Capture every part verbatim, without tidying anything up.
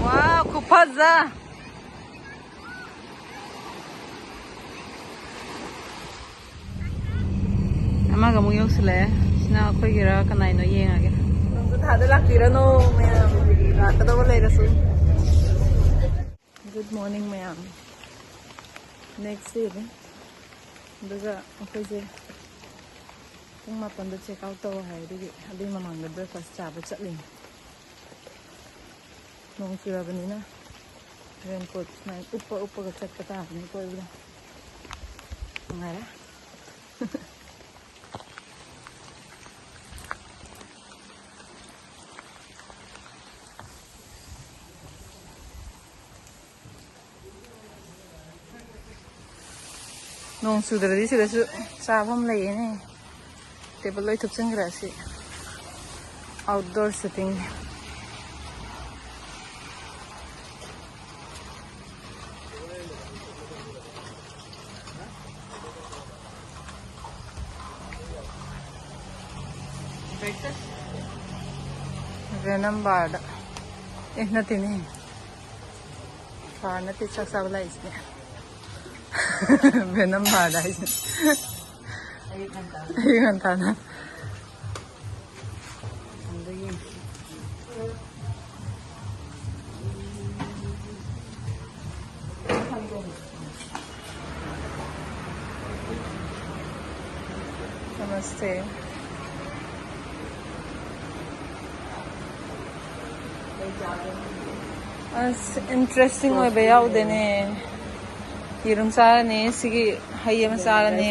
ꯋꯥ, ꯈꯨꯐꯖ꯫ ꯑꯃꯒ ꯑꯃꯨꯛ ꯌꯧꯁꯤꯜꯂꯛꯑꯦ꯫ ꯁꯤꯅ ꯑꯩꯈꯣꯏꯒꯤꯔ ꯀꯅꯥꯏꯅꯣ ꯌꯦꯡꯉꯒꯦ꯫ ꯅꯣꯡꯖꯨ ꯊꯥꯗ ꯂꯥꯛꯄꯤꯔꯅꯣ ꯃꯌꯥꯝ, ꯂꯥꯛꯀꯗꯧꯕ ꯂꯩꯔꯁꯨ꯫ Good morning ꯃꯌꯥꯝ꯫ Next day ꯅꯤ꯫ ꯑꯗꯨꯒ ꯑꯩꯈꯣꯏꯁꯦ ꯄꯨꯡ ꯃꯥꯄꯟꯗ check out ꯇꯧ ꯍꯥꯏ, ꯑꯗꯨꯒꯤ ꯑꯗꯨꯒꯤ ꯃꯃꯥꯡꯗ breakfast ꯆꯥꯕ ꯆꯠꯂꯤꯅꯤ꯫ ꯅꯣꯡ ꯆꯨꯔꯕꯅꯤꯅ raincoat ꯁꯨꯃꯥꯏꯅ ꯎꯞꯄ ꯎꯞꯄꯒ ꯆꯠꯄ ꯇꯥꯕꯅꯤ ꯀꯣꯏꯕꯗ꯫ ꯅꯨꯡꯉꯥꯏꯔꯦ꯫ ꯅꯣꯡ ꯆꯨꯗ꯭ꯔꯗꯤ ꯁꯤꯗꯁꯨ ꯆꯥꯐꯝ ꯂꯩꯌꯦꯅꯦ꯫ Table ꯂꯣꯏ ꯊꯨꯞꯆꯤꯟꯈ꯭ꯔꯦ ꯑꯁꯤ꯫ Outdoor seating꯫ Breakfast? Venom bar ꯗ꯫ ꯑꯦ, ꯅꯠꯇꯦꯅꯦ꯫ Bar ꯅꯠꯇꯦ, ꯆꯥꯛ ꯆꯥꯕ ꯂꯥꯛꯏꯁꯤꯅꯦ꯫ Venom bar ꯗ ꯍꯥꯏꯁꯤꯅꯦ꯫ ꯑꯌꯨꯛ ꯉꯟꯇꯥꯅ꯫ ꯑꯌꯨꯛ ꯉꯟꯇꯥꯅ꯫ ꯑꯝꯇ ꯌꯦꯡꯁꯤ꯫ ꯅꯃꯁꯇꯦ꯫ ꯑꯁ, interesting ꯑꯣꯏꯕ ꯌꯥꯎꯗꯦꯅꯦ꯫ ꯌꯦꯔꯨꯝ ꯆꯥꯔꯅꯤ, ꯁꯤꯒꯤ ꯍꯩ ꯑꯃ ꯆꯥꯔꯅꯤ꯫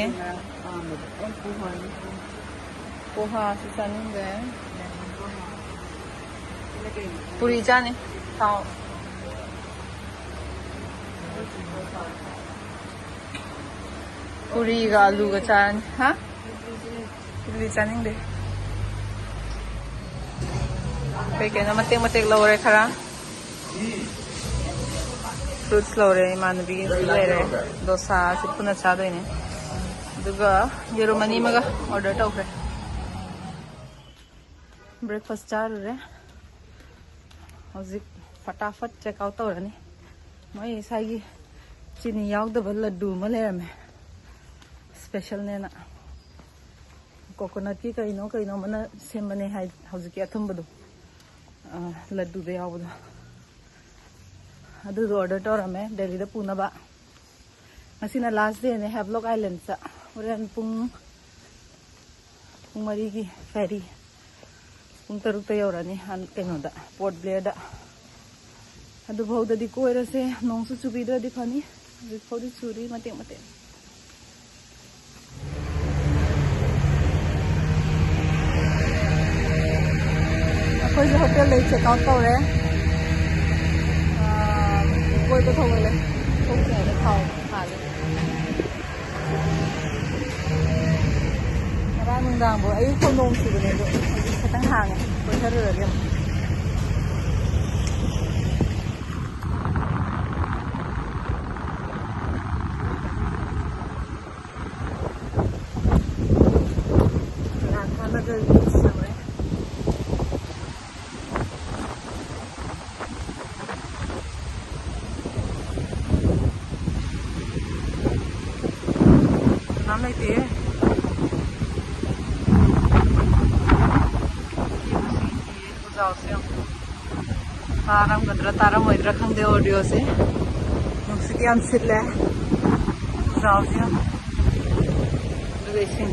ꯄꯣꯍꯥꯁꯨ ꯆꯥꯅꯤꯡꯗꯦ꯫ ꯄꯨꯔꯤ ꯆꯥꯅꯤ꯫ ꯊꯥꯎ꯫ ꯄꯨꯔꯤꯒ ꯑꯂꯨꯒ ꯆꯥꯔꯅꯤ꯫ ꯍꯥ? ꯏꯗꯂꯤ ꯆꯥꯅꯤꯡꯗꯦ꯫ ꯀꯩ ꯀꯩꯅꯣ ꯃꯇꯦꯛ ꯃꯇꯦꯛ ꯂꯧꯔꯦ ꯈꯔ꯫ Fruits ꯂꯧꯔꯦ, ꯏꯃꯥꯟꯅꯕꯤꯒꯤ ꯂꯩꯔꯦ꯫ ꯗꯣꯁꯥꯁꯤ ꯄꯨꯟꯅ ꯆꯥꯗꯣꯏꯅꯦ꯫ ꯑꯗꯨꯒ ꯌꯦꯔꯨꯝ ꯑꯅꯤ ꯑꯃꯒ order ꯇꯧꯈ꯭ꯔꯦ꯫ Breakfast ꯆꯥꯔꯨꯔꯦ꯫ ꯍꯧꯖꯤꯛ ꯐꯇꯥꯐꯠ check out ꯇꯧꯔꯅꯤ꯫ ꯃꯣꯏ ꯉꯁꯥꯏꯒꯤ ꯆꯤꯅꯤ ꯌꯥꯎꯗꯕ ꯂꯗꯨ ꯑꯃ ꯂꯩꯔꯝꯃꯦ, special ꯅꯦꯅ꯫ Coconut ꯀꯤ ꯀꯩꯅꯣ ꯀꯩꯅꯣ ꯑꯃꯅ ꯁꯦꯝꯕꯅꯦ ꯍꯥꯏ, ꯍꯧꯖꯤꯛꯀꯤ ꯑꯊꯨꯝꯕꯗꯣ, ꯑ, ꯂꯗꯨꯗ ꯌꯥꯎꯕꯗꯣ꯫ ꯑꯗꯨꯗꯣ order ꯇꯧꯔꯝꯃꯦ ꯗꯦꯜꯂꯤꯗ ꯄꯨꯅꯕ꯫ ꯉꯁꯤꯅ last day ꯅꯦ Havelock Island ꯇ꯫ ꯍꯣꯔꯦꯟ ꯄꯨꯡ, ꯄꯨꯡ ꯃꯔꯤꯒꯤ ferry, ꯄꯨꯡ ꯇꯔꯨꯛꯇ ꯌꯧꯔꯅꯤ, ꯑꯟ-, ꯀꯩꯅꯣꯗ, Port Blair ꯗ꯫ ꯑꯗꯨꯐꯥꯎꯗꯗꯤ ꯀꯣꯏꯔꯁꯦ꯫ ꯅꯣꯡꯁꯨ ꯆꯨꯕꯤꯗ꯭ꯔꯗꯤ ꯐꯅꯤ꯫ ꯍꯧꯖꯤꯛ ꯐꯥꯎꯗꯤ ꯆꯨꯔꯤ ꯃꯇꯦꯛ ꯃꯇꯦꯛ꯫ ꯑꯩꯈꯣꯏꯁꯨ ꯍꯣꯇꯦꯜꯗꯩ check out ꯇꯧꯔꯦ꯫ ꯑꯥ, ꯀꯣꯏꯕ ꯊꯣꯛꯂꯛꯂꯦ꯫ ꯊꯣꯛꯇ꯭ꯔꯤꯉꯩꯗ ꯊꯥꯎ ꯍꯥꯜꯂꯦ꯫ ꯉꯔꯥꯡ ꯅꯨꯡꯗꯥꯡꯕꯨ ꯑꯌꯨꯛ ꯐꯥꯎ ꯅꯣꯡ ꯆꯨꯕꯅꯦ, ꯑꯗꯣ ꯍꯧꯖꯤꯛ ꯈꯤꯇꯪ ꯍꯥꯡꯉꯦ꯫ ꯀꯣꯏꯊꯔꯨꯔꯒꯦ ꯑꯃꯨꯛ꯫ ꯔꯥꯙꯥꯅꯒꯔ beach ꯌꯧꯔꯦ꯫ ꯀꯅꯥꯝ ꯂꯩꯇꯦꯍꯦ꯫ ꯎꯖꯥꯎꯁꯦ ꯌꯦꯡꯉꯨ꯫ ꯇꯥꯔꯝꯒꯗ꯭ꯔꯥ ꯇꯥꯔꯝꯃꯣꯏꯗ꯭ꯔꯥ ꯈꯪꯗꯦ audio ꯁꯦ꯫ ꯅꯨꯡꯁꯤꯠ ꯌꯥꯝ ꯁꯤꯠꯂꯦ꯫ ꯎꯖꯥꯎꯁꯦ ꯌꯥꯝ꯫ ꯑꯗꯨꯒ ꯏꯁꯤꯡ꯫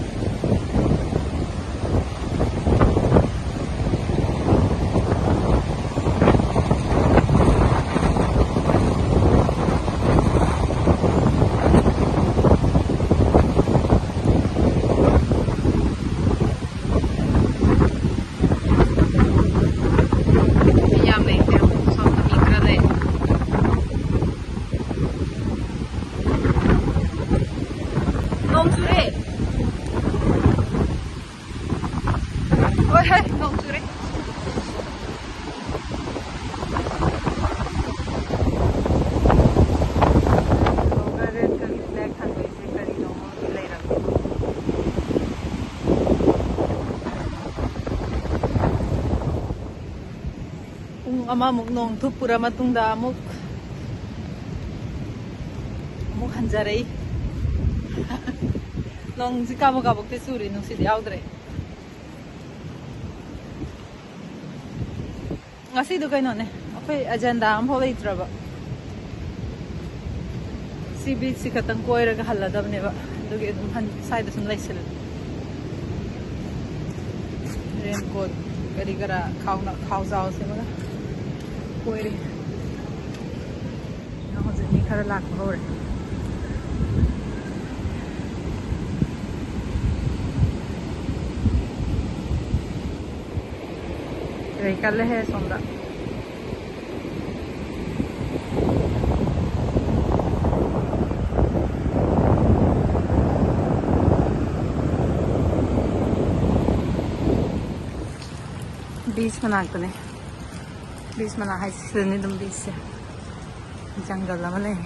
ꯃꯤ ꯌꯥꯝ ꯂꯩꯇꯦ꯫ ꯁꯣꯝꯗ ꯃꯤ ꯈꯔ ꯂꯩ꯫ ꯅꯣꯡ ꯆꯨꯔꯦ꯫ ꯍꯣꯏ, ꯍꯣꯏ, ꯅꯣꯡ ꯆꯨꯔꯦ꯫ Red ꯀꯔꯤ flag ꯊꯥꯡꯒꯠꯂꯤꯁꯦ ꯀꯔꯤꯅꯣ ꯈꯪꯗꯦ, ꯂꯩꯔꯝꯃꯦ꯫ ꯑꯃꯃꯨꯛ ꯅꯣꯡ ꯊꯨꯞꯄꯨꯔ ꯃꯇꯨꯡꯗ ꯑꯃꯨꯛ, ꯑꯃꯨꯛ ꯍꯟꯖꯔꯛꯏ꯫ ꯅꯣꯡꯁꯤ ꯀꯥꯕꯛ ꯀꯥꯕꯛꯇꯤ ꯆꯨꯔꯤ, ꯅꯨꯡꯁꯤꯠ ꯌꯥꯎꯗ꯭ꯔꯦ꯫ ꯉꯁꯤꯗꯣ ꯀꯩꯅꯣꯅꯦ, ꯑꯩꯈꯣꯏ ꯑꯦꯖꯦꯟꯗꯥ ꯑꯝꯐꯥꯎ ꯂꯩꯇ꯭ꯔꯕ꯫ ꯁꯤ ꯕꯤꯆꯁꯤ ꯈꯛꯇꯪ ꯀꯣꯏꯔꯒ ꯍꯜꯂꯗꯕꯅꯦꯕ, ꯑꯗꯨꯒꯤ ꯑꯗꯨꯝ ꯍꯟ-, ꯁ꯭ꯋꯥꯏꯗ ꯁꯨꯝ ꯂꯩꯁꯤꯜꯂꯦ꯫ ꯔꯦꯟꯀꯣꯠ ꯀꯔꯤ ꯀꯔꯥ ꯈꯥꯎꯅ-, ꯈꯥꯎꯖꯥꯎ ꯁꯦꯝꯃꯒ ꯀꯣꯏꯔꯦ꯫ ꯍꯧꯖꯤꯛ ꯃꯤ ꯈꯔ ꯂꯥꯛꯄ ꯍꯧꯔꯦ꯫ ꯂꯩ ꯀꯜꯂꯦꯍꯦ ꯁꯣꯝꯗ꯫ ꯕꯤꯆ ꯃꯅꯥꯛꯇꯅꯦ꯫ ꯕꯤꯆ ꯃꯅꯥꯛ ꯍꯥꯏꯁꯦ ꯁꯤꯗꯅꯤ ꯑꯗꯨꯝ ꯕꯤꯆꯁꯦ꯫ ꯖꯪꯒꯜ ꯑꯃ ꯂꯩ꯫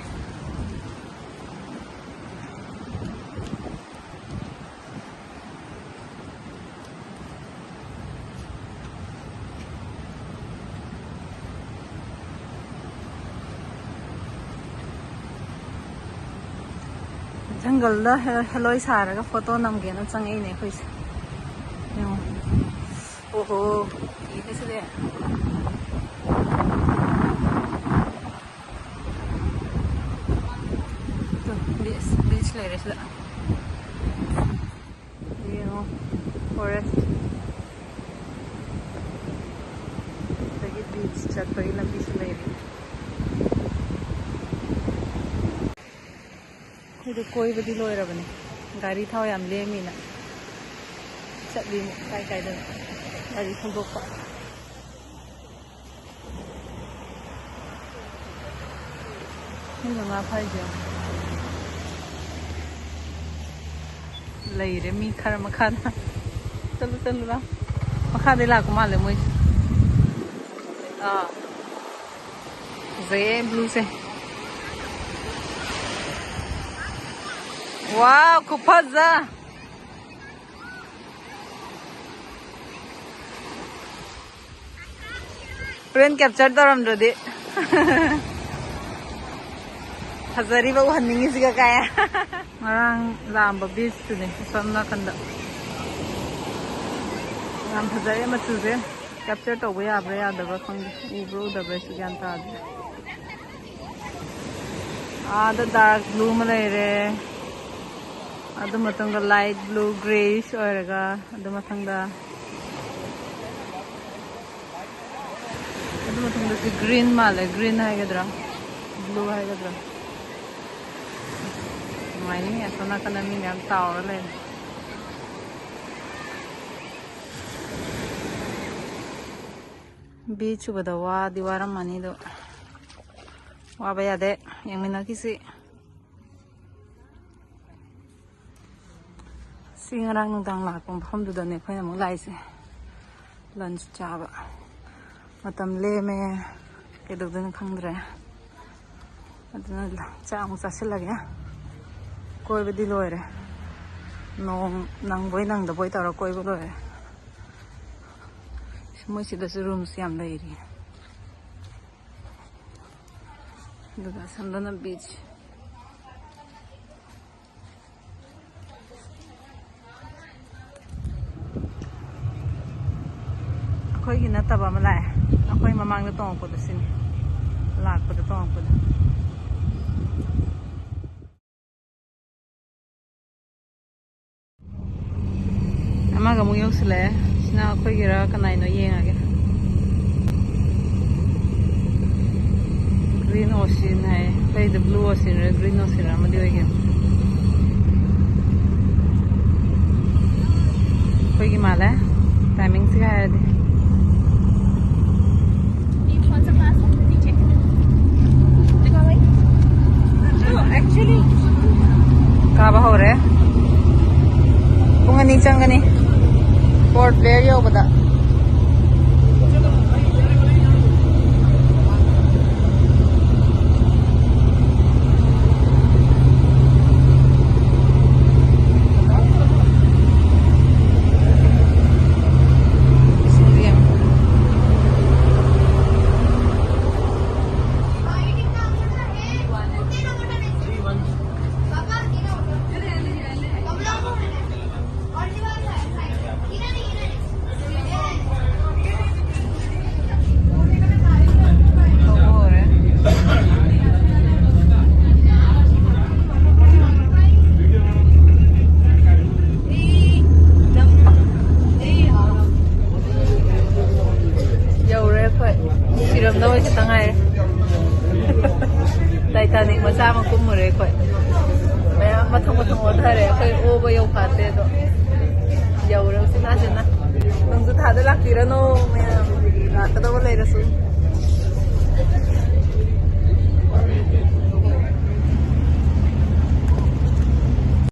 ꯖꯪꯒꯜꯗ ꯍꯦ-, ꯍꯦꯂꯣꯏ ꯁꯥꯔꯒ ꯐꯣꯇꯣ ꯅꯝꯒꯦꯅ ꯆꯪꯉꯛꯏꯅꯦ ꯑꯩꯈꯣꯏꯁꯦ꯫ ꯌꯦꯡꯉꯣ꯫ ꯑꯣꯍꯣ, ꯀꯤꯍꯦ ꯁꯤꯗꯤ꯫ ꯇꯨ, ꯕꯤꯆ, ꯕꯤꯆ ꯂꯩꯔꯦ ꯁꯤꯗ꯫ ꯌꯦꯡꯉꯣ, ꯐꯣꯔꯦꯁ꯫ ꯑꯗꯒꯤ ꯕꯤꯆ ꯆꯠꯄꯒꯤ ꯂꯝꯕꯤꯁꯨ ꯂꯩꯔꯤ꯫ ꯑꯩꯈꯣꯏꯗꯣ ꯀꯣꯏꯕꯗꯤ ꯂꯣꯏꯔꯕꯅꯦ, ꯒꯥꯔꯤ ꯊꯥꯎ ꯌꯥꯝ ꯂꯦꯝꯃꯤꯅ ꯆꯠꯂꯤꯅꯦ ꯀꯥꯏ ꯀꯥꯏꯗꯅꯣ ꯒꯥꯔꯤ ꯊꯧꯗꯣꯛꯄ꯫ ꯃꯤꯅ ꯉꯥ ꯐꯥꯏꯁꯦ ꯌꯦꯡꯉꯣ꯫ ꯂꯩꯔꯦ ꯃꯤ ꯈꯔ ꯃꯈꯥꯗ꯫ ꯆꯠꯂꯨ, ꯆꯠꯂꯨ ꯂꯥꯎ꯫ ꯃꯈꯥꯗꯩ ꯂꯥꯛꯄ ꯃꯥꯜꯂꯦ ꯃꯣꯏꯁꯦ꯫ ꯑꯥ꯫ ꯐꯖꯩꯌꯦ ꯕ꯭ꯂꯨꯁꯦ꯫ ꯋꯥꯎ, ꯈꯨꯐꯖ꯫ ꯍꯣꯔꯦꯟ ꯀꯦꯞꯆꯔ ꯇꯧꯔꯝꯗ꯭ꯔꯗꯤ꯫ ꯐꯖꯔꯤꯕ ꯎꯍꯟꯅꯤꯡꯉꯤꯁꯤꯒ ꯀꯥꯏ꯫ ꯉꯔꯥꯡ ꯂꯥꯛꯑꯝꯕ ꯕꯤꯆꯇꯨꯅꯦ ꯑꯁꯣꯝ ꯅꯥꯀꯟꯗ꯫ ꯌꯥꯝ ꯐꯖꯔꯦ ꯃꯆꯨꯁꯦ꯫ ꯀꯦꯞꯆꯔ ꯇꯧꯕ ꯌꯥꯕ꯭ꯔꯥ ꯌꯥꯗꯕ꯭ꯔꯥ ꯈꯪꯗꯦ꯫ ꯎꯕ꯭ꯔꯥ ꯎꯗꯕ꯭ꯔꯥꯁꯨ ꯒ꯭ꯌꯥꯟ ꯇꯥꯗꯦ꯫ ꯑꯥꯗ ꯗꯥꯔꯛ ꯕ꯭ꯂꯨ ꯑꯃ ꯂꯩꯔꯦ꯫ ꯑꯗꯨ ꯃꯇꯨꯡꯗ ꯂꯥꯏꯠ ꯕ꯭ꯂꯨ ꯒ꯭ꯔꯦꯁ ꯑꯣꯏꯔꯒ, ꯑꯗꯨ ꯃꯊꯪꯗ, ꯑꯗꯨ ꯃꯊꯪꯗ ꯁꯤ ꯒ꯭ꯔꯤꯟ ꯃꯥꯜꯂꯦ꯫ ꯒ꯭ꯔꯤꯟ ꯍꯥꯏꯒꯗ꯭ꯔꯥ, ꯕ꯭ꯂꯨ ꯍꯥꯏꯒꯗ꯭ꯔꯥ? ꯅꯨꯡꯉꯥꯏꯅꯤꯍꯦ, ꯑꯁꯣꯝ ꯅꯥꯀꯟꯗ ꯃꯤ ꯃꯌꯥꯝ ꯇꯥꯎꯔ ꯂꯩꯔꯦ꯫ ꯕꯤꯆ ꯎꯕꯗ ꯋꯥꯗꯤ ꯋꯥꯔꯝꯃꯅꯤ, ꯑꯗꯣ ꯋꯥꯕ ꯌꯥꯗꯦ, ꯌꯦꯡꯃꯤꯟꯅꯈꯤꯁꯤ꯫ ꯁꯤ ꯉꯔꯥꯡ ꯅꯨꯡꯗꯥꯡ ꯂꯥꯛꯄ ꯃꯐꯝꯗꯨꯗꯅꯦ ꯑꯩꯈꯣꯏꯅ ꯑꯃꯨꯛ ꯂꯥꯛꯏꯁꯦ, ꯂꯟꯁ ꯆꯥꯕ꯫ ꯃꯇꯝ ꯂꯦꯝꯃꯦ, ꯀꯩꯗꯧꯗꯣꯏꯅꯣ ꯈꯪꯗ꯭ꯔꯦ꯫ ꯑꯗꯨꯅ ꯆꯥꯛ ꯑꯃꯨꯛ ꯆꯥꯁꯤꯜꯂꯒꯦ꯫ ꯀꯣꯏꯕꯗꯤ ꯂꯣꯏꯔꯦ, ꯅꯣꯡ ꯅꯪꯕꯣꯏ ꯅꯪꯗꯕꯣꯏ ꯇꯧꯔ ꯀꯣꯏꯕ ꯂꯣꯏꯔꯦ꯫ ꯃꯣꯏ ꯁꯤꯗꯁꯨ ꯔꯨꯝꯁ ꯌꯥꯝ ꯂꯩꯔꯤ꯫ ꯑꯗꯨꯒ ꯑꯁꯣꯝꯗꯅ ꯕꯤꯆ꯫ ꯑꯩꯈꯣꯏꯒꯤ ꯅꯠꯇꯕ ꯑꯃ ꯂꯥꯛꯑꯦ, ꯑꯩꯈꯣꯏ ꯃꯃꯥꯡꯗ ꯇꯣꯡꯉꯛꯄꯗꯣ ꯁꯤꯅꯤ, ꯂꯥꯛꯄꯗ ꯇꯣꯡꯉꯛꯄꯗꯣ꯫ ꯑꯃꯒ ꯑꯃꯨꯛ ꯌꯧꯁꯤꯜꯂꯛꯑꯦ꯫ ꯁꯤꯅ ꯑꯩꯈꯣꯏꯒꯤꯔ ꯀꯅꯥꯏꯅꯣ ꯌꯦꯡꯉꯒꯦ꯫ ꯒ꯭ꯔꯤꯟ ꯑꯣꯁꯤꯟ ꯍꯥꯏ꯫ ꯑꯇꯩꯗ ꯕ꯭ꯂꯨ ꯑꯣꯁꯤꯟ ꯔ ꯒ꯭ꯔꯤꯟ ꯑꯣꯁꯤꯟ ꯔ ꯑꯃꯗꯤ ꯑꯣꯏꯒꯦ꯫ ꯑꯩꯈꯣꯏꯒꯤ ꯃꯥꯜꯂꯦ, ꯇꯥꯏꯃꯤꯡꯁꯤꯒ ꯍꯥꯏꯔꯗꯤ꯫ ꯀꯥꯕ ꯍꯧꯔꯦ꯫ ꯄꯨꯡ ꯑꯅꯤ ꯆꯪꯒꯅꯤ ꯄꯣꯔꯠ ꯕ꯭ꯂꯦꯌꯔ ꯌꯧꯕꯗ꯫ ꯑꯃ ꯀꯨꯝꯃꯨꯔꯦ ꯑꯩꯈꯣꯏ꯫ ꯃꯌꯥꯝ ꯃꯊꯪ ꯃꯊꯪ ꯑꯣꯟꯊꯔꯦ꯫ ꯑꯩꯈꯣꯏ ꯑꯣꯕ ꯌꯧꯐꯥꯠꯇꯦ ꯑꯗꯣ꯫ ꯌꯧꯔꯦ ꯎꯆꯤꯟ ꯅꯥꯆꯤꯟꯅ꯫ ꯅꯣꯡꯖꯨ ꯊꯥꯗ ꯂꯥꯛꯄꯤꯔꯅꯣ ꯃꯌꯥꯝ꯫ ꯂꯥꯛꯀꯗꯧꯕ ꯂꯩꯔꯁꯨ꯫